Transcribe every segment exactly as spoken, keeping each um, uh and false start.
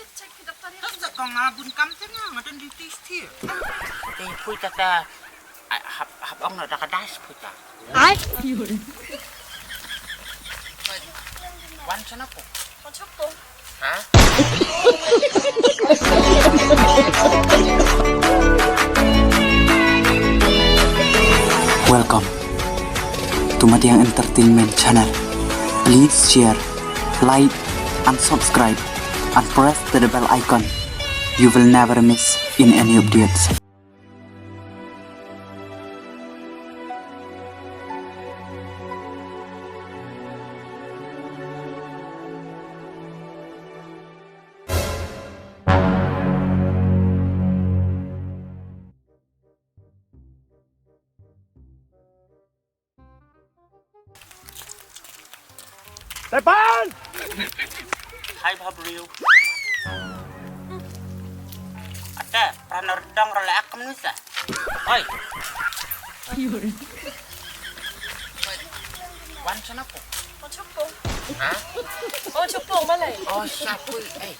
Check ki doktor ïa. Ka sa kong nga bun kam te nga nga don duty sthir. Te pui ta ta, ah, hap, hap ong na da ka das pui ta. Ai. Wan sana ko. Wan sana ko. Ha? Welcome to Madiang Entertainment Channel. Please share, like, and subscribe, and press the bell icon. You will never miss in any updates. Tepan! Hai bha briew. Ate, pran ardong rala akam nisa. Oi. Wan sana ko. Wan sana ko. Ha? Wan sana ko malai. Oh, siapa? Eh,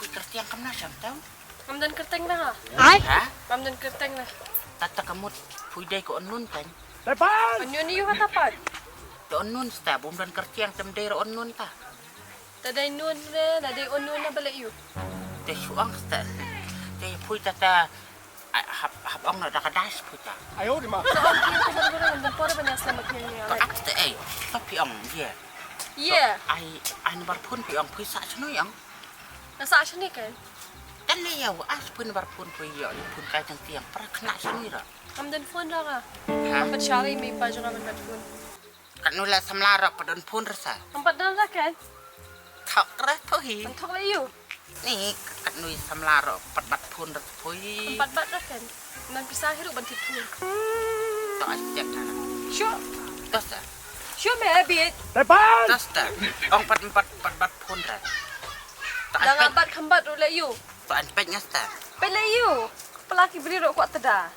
pui kertiang kam na siam tau? Ngam don kyrteng na ha. Ai? Ha? Ngam don kyrteng na. Tata kamut pui dei ko unknown kan. Tepan! Unknown ïu ha tapat. Te unknown sta bum don kyrteng tem dei ro unknown ta. Ta dei known re, ta dei unknown na bale ïu. Te shuang sta. Te pui tata, ah, hap, hap ong na da ka das pui ta. Ayo di ma. Sa ong ki tu baru-baru ngam don por ban ïa selamat ïa ïa. Ap te ei. Tapi ong ye. Ye. Ai, ai number phone pui ong pui sa senu yang. Nga sah shane kan? Tang le ïa u as pun bar pun pun ïa u pun kai tang tiang para kena shane ra. Ngam don phone ra nga. Ha? Pat shari me pa jong nga ban bat phone. Kat nu la samla ra pat don phone ra sa. Ngam pat don ra kan? Thok ra to hi. Ngam thok la ïu. Ni kat nu samla ra pat bat phone ra to hi. Ngam pat bat ra kan? Ngam pisa hi ruh ban tit phone. To ai check na na. Sure. To sa. Sure me abit. Tepan. To sa. Ong pat pat pat bat phone ra. Da nga bat kham bat ruh la ïu. To an pet nga sta. Pet la ïu. Pela ki bri ruh kwah teda.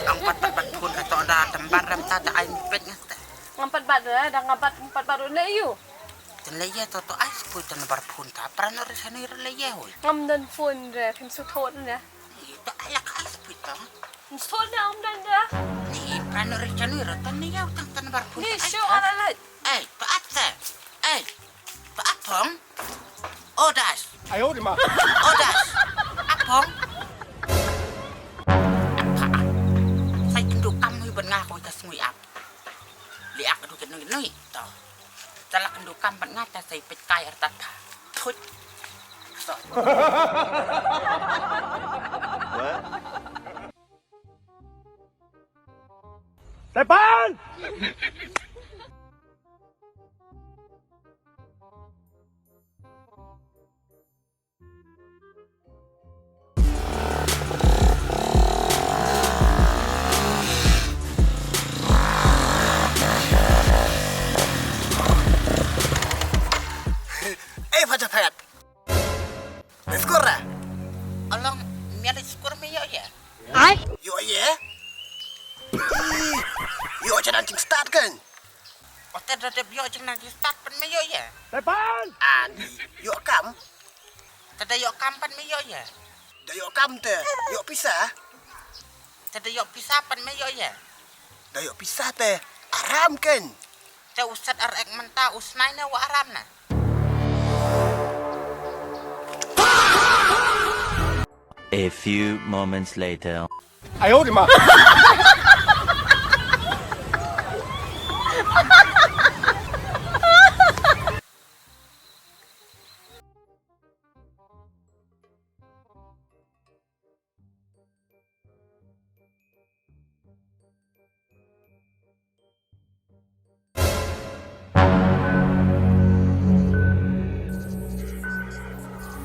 Ang pat pat bat phone ka to da tembar ram ta da an pet nga sta. Ngam pat bat da da nga bat pat bat ruh la ïu. Ten la ïa to to ai spui ten bar phone ta pran ri sani ri la ïa hoi. Ngam don phone re phim su thot na. Ito ala ka ai spui to. Ngam su thot na ngam don da. Ni pran ri sani ri ten ïa tang ten bar phone. Ni shu ala la. Ei, to ap sa. Ei. To ap phong. Odas. Ayo di ma. Odas. Ap phong. Apa? Sai kyndu kam nui ban nga ko ta sngui ap. Li ak du kyndu nui to. Tala kyndu kam ban nga ta sai pet kai ar tat pha. Thut. So. Tepan! Eh, Pajapet. Skur ra. Along miat skur me ïoh ïa. Ai. Ïoh ïa. Ïoh jalan jingstad kan. Ote da dep ïoh jingstad pan me ïoh ïa. Tepan. Ani ïoh kam. Te da ïoh kam pan me ïoh ïa. Da ïoh kam te ïoh pisa. Te da ïoh pisa pan me ïoh ïa. Da ïoh pisa te aram ken. Te u set ar ek mynta u snai ne wa aram na. A few moments later. Ayo di ma.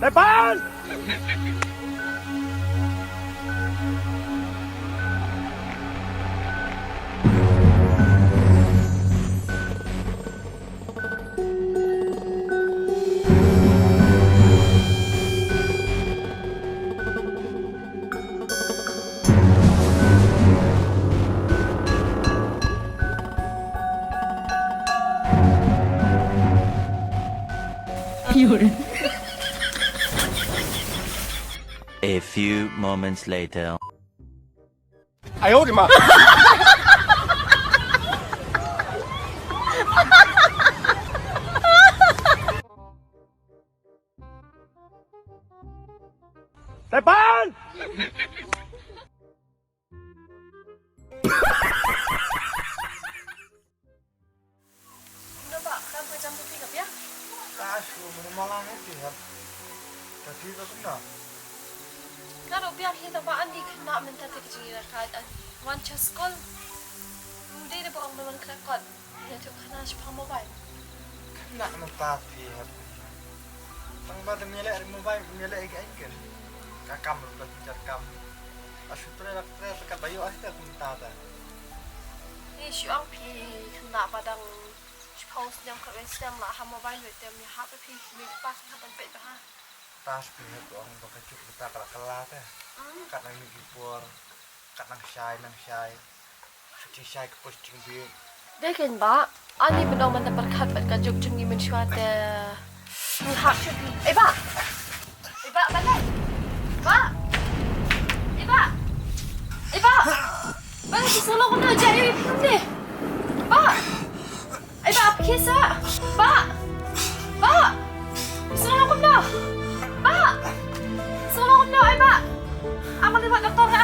Tepan! A few moments later. Kumno ba, kam ka jam ka phi ka pia? Ka shu mala ngi phi hap. Ka phi ka kumno? Nga ruh pia hi, tang ba ani khynnah mynta te ka jingïalehkai ani wan sha skul. Ym dei da ba ong ba wan khlem kot. Ïa tu khana shaphang mobile. Khynnah mynta phi hap. Tang ba dang ïaleh mobile, dang ïaleh ïa ka engine. Ka kam ruh ka jar kam. Ashu tre lak tre ka ba ïoh ai ta kumta ta. Ni shu ong phi khynnah ba dang shiphew snem khatwei snem la ha mobile wei tem ïa hap phi mi pas ha ban peit ba ha. Ta shu phi hap ong ba ka juk mynta ka la kylla ta. Hmm. Kat nang mi ki por, kat nang shai, nang shai. Shu ti shai ka pos jingbieit. Dei kein ba, ani ban ong mynta pyrkhat bad ka juk jong ngi mynshuwa te. Ngi hap shu phi. Eh ba. Eh ba, balei? Ba. Eh ba. Eh ba. Balei ki solo kumno ja ïa phi kumne? Ba. Ai ba, ap khie sa. Ba. Ba. Solo kumno? Ba. Solo kumno ai ba? Am, ngi wan doktor ka.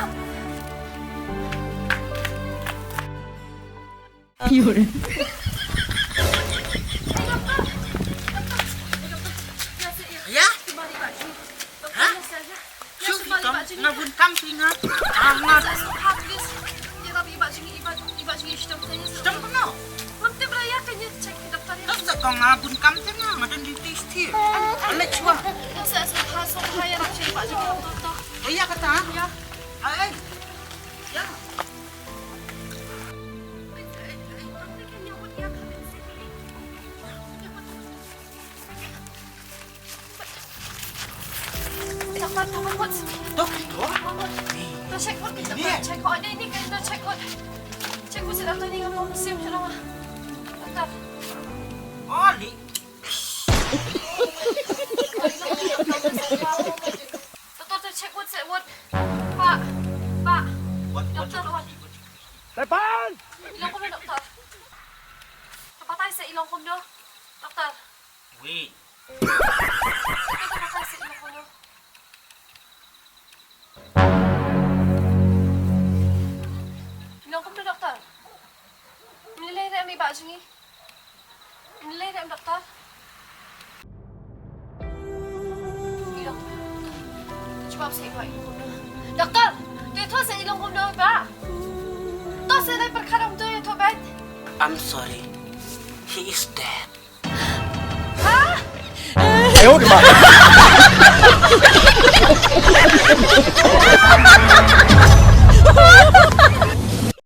Ya? Ha? Shu phi tong, nga bun kam phi nga. Ah, nga. Stem kumno? Tong sa kong nga bun kam te nga, nga don duty sthir. Ale chwa. Aya kata. Ai. Ya. Doktor, doktor, wait. Doktor? Doktor, check ward, doktor, check ward. Ni, ni, doktor, check ward. Check ward, doktor, ni ngam long sim shalong. Doktor. Oli. Doktor, check ward, check ward. Pa, pa. Doktor, ward. Tepan! I long kumno, doktor? Batai sa i long kumno, doktor. Wait. Doktor, batai sa i long kumno. I long kumno, doktor? Ym lei re em i bah jong ngi? Ym lei re em, doktor? I long kumno, doktor? Jubab sa i bah, i long kumno? Doktor, to ïathuh sa i long kumno i bah? To sa lei pyrkhat ym to ïathuh beit. I'm sorry. He is dead.